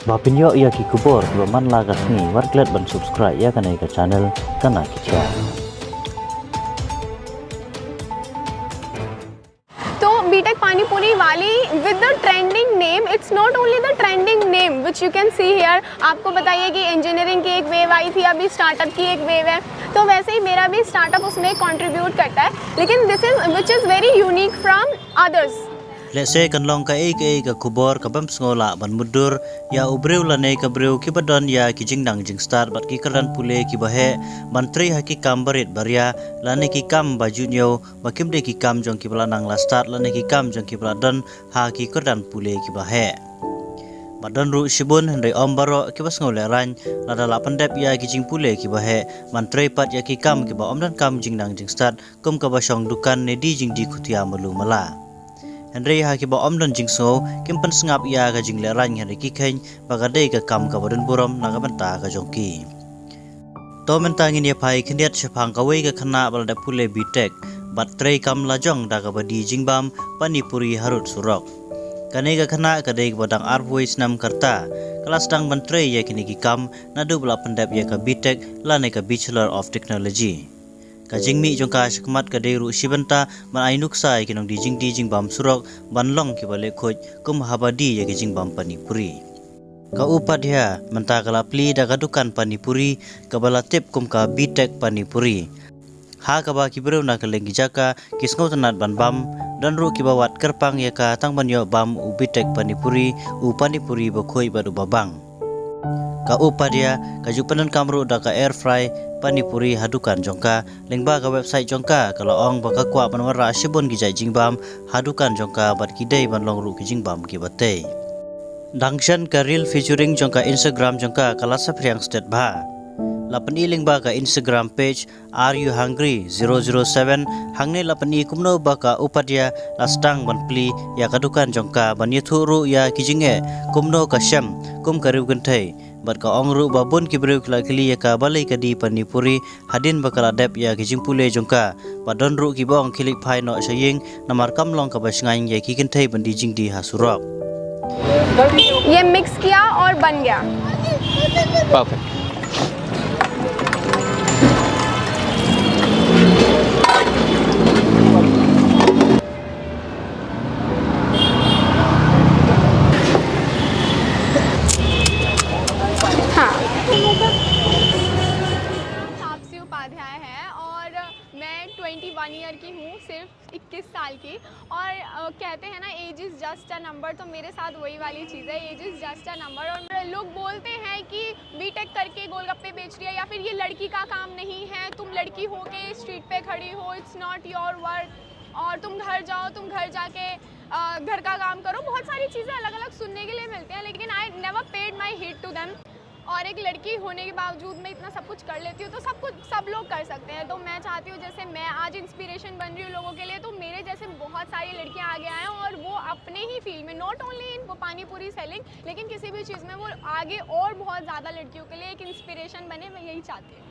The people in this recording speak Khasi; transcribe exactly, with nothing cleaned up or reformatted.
Ba pynïoh ïa ki khubor kiba man la ka sngi, wat klet ban subscribe ïa kane ka channel Kana Ki Khia. तो बीटेक पानीपुरी वाली with the trending name, it's not only the trending name which you can see here। आपको बताइए कि इंजीनियरिंग की एक वेव आई थी, अभी स्टार्टअप की एक वेव है, तो वैसे ही मेरा भी स्टार्टअप उसमें कंट्रीब्यूट करता है, लेकिन this is which is very unique from others। Lehse kan long kaei kaei ka khubor ka bym sngew lah ban mutdur ïa u briew lane ka briew kiba don ïa ki jingnang jingstad bad ki kyrdan pule kiba heh ban trei ha ki kam barit baria lane ki kam ba ju ñiew ba kim dei ki kam jong kiba la nang la stad lane ki kam jong kiba la don ha ki kyrdan pule kiba heh. Ba don ruh shibun hynrei ym baroh kiba sngew lehraiñ lada la pyndep ïa ki jingpule kiba heh ban trei pat ïa ki kam kiba ym donkam jingnang jingstad kum kaba shong dukan ne die jingdie khutia malu mala. Hynrei ha kiba ym don jingsngew kim pynsngap ïa ka jinglehraiñ hynrei ki kheiñ ba ka dei ka kam kaba don burom na ka bynta ka jong ki. To mynta ngin ïa phai khyndiat shaphang kawei ka khynnah ba la dep pule B.Tech bad trei kam lajong da kaba die jingbam pani puri harud surok. Kane ka khynnah ka dei kaba dang arphew wei snem ka rta, ka la sdang ban trei ïa kine ki kam naduh ba la pyndep ïa ka B.Tech lane ka Bachelor of Technology. Ka jingmih jong ka shakhmat ka dei ruh shi bynta ban ai nuksa ïa ki nongdie jingdie jingbam surok ban long kiba leh khuid kum haba die ïa ki jingbam pani puri. Ka Upadhya mynta ka la plie da ka dukan pani puri kaba la tip kum ka B.Tech pani puri, ha kaba ki briew na kylleng ki jaka ki sngewtynnad ban bam. Don ruh kiba wad kyrpang ïa ka tang ban ïoh bam u B.Tech pani puri, u pani puri ba khuid bad uba bang. Ka Upadhya ka ju pyndonkam ruh da ka air fry pani puri ha dukan jong ka. Lyngba ka website jong ka, ka la ong ba ka kwah ban wanrah shibun ki jait jingbam ha dukan jong ka bad ki dei ban long ruh ki jingbam kiba tei. Dang shen ka reel featuring jong ka Instagram jong ka, ka la saphriang stet bha. La pyni lyngba ka Instagram page Are You Hungry zero zero seven, hangne la pyni kumno ba ka Upadhya la sdang ban plie ïa ka dukan jong ka ban ïathuh ruh ïa ki jingeh kumno ka shem kum ka riew kynthei. Bad ka ong ruh ba bun ki briew ki la kylli ïa ka balei ka die pani puri hadien ba ka la dep ïa ki jingpule jong ka. Bad don ruh kiba ong khie leit phai noh sha ïing namar kam long kaba shngaiñ ïa ki kynthei ban die jingdie ha surok. ये मिक्स किया और बन गया। Perfect. हाँ। तापसी उपाध्याय है और मैं twenty one year की हूँ, सिर्फ इक्कीस साल की। और अ, कहते हैं ना, age is just a number, तो मेरे साथ वही वाली चीज़ है, age is just a number. और लोग बोलते हैं कि बीटेक करके गोलगप्पे बेच रही है, या फिर ये लड़की का काम नहीं है, तुम लड़की हो के स्ट्रीट पे खड़ी हो, इट्स नॉट योर वर्क, और तुम घर जाओ, तुम घर जाके अ, घर का काम करो। बहुत सारी चीज़ें अलग अलग सुनने के लिए मिलती हैं, लेकिन I never paid my heed to them। और एक लड़की होने के बावजूद मैं इतना सब कुछ कर लेती हूँ, तो सब कुछ सब लोग कर सकते हैं। तो मैं चाहती हूँ, जैसे मैं आज इंस्पिरेशन बन रही हूँ लोगों के लिए, तो मेरे जैसे बहुत सारी लड़कियाँ आगे आएँ और वो अपने ही फील्ड में, नॉट ओनली इन पानी पूरी सेलिंग, लेकिन किसी भी चीज़ में वो आगे और बहुत ज़्यादा लड़कियों के लिए एक इंस्पिरेशन बने, मैं यही चाहती हूँ।